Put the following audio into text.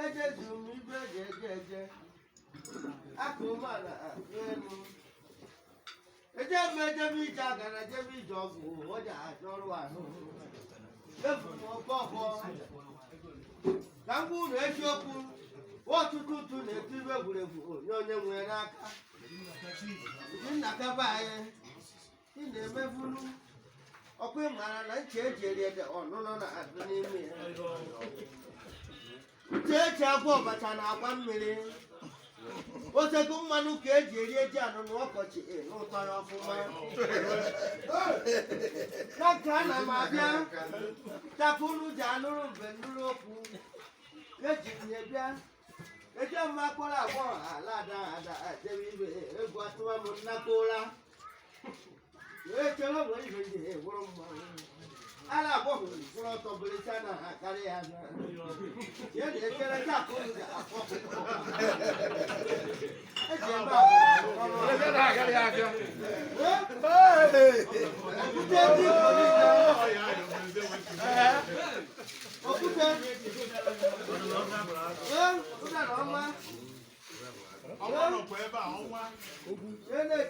Ejezu m ibe eji eje eje. Akụmana elu. Eje m ejebe ije agara ejebe ije ọgwụ ọja achọrụ ahụ. Efu m oke ọfọ. Ka m gwa unu eziokwu, ọtụtụ ntụ na-etu ibe egwuregwu onye onye nwere n'aka. Nna kaba anyị, ị na-emebulu ọkwa ị mara na ncha eji eri ede ọnụnọ na-adị n'ime ya. Ncha eji agwọ ọbacha na agwa mmiri. Otego mmanụ ka eji eri eji anụnụ ọkọchị n'ụtọ ya ọfụma. Na nke ana m abịa, taka unu ji anụrụ mgbe nnụrụ okwu. Eji m ya bịa. Eje m akpọrọ agbọ ala ada ada ejebe ibe egwu atụwa m nnakọ ụra. Echere nwere ibe ndị ewuru mmanwụ. Ala agbọ hụrụ mkpụrụ ọtọ bụrịcha na ha karịa ya bịa. Ya na echere ka akụ unu ga-akpọ. Eji eme agwa okwute ndị Igbo niile. Okwute. Ee, ụdara ọma. Ọnwa nọkwa ebe a, ọnwa. Ee, na-eche.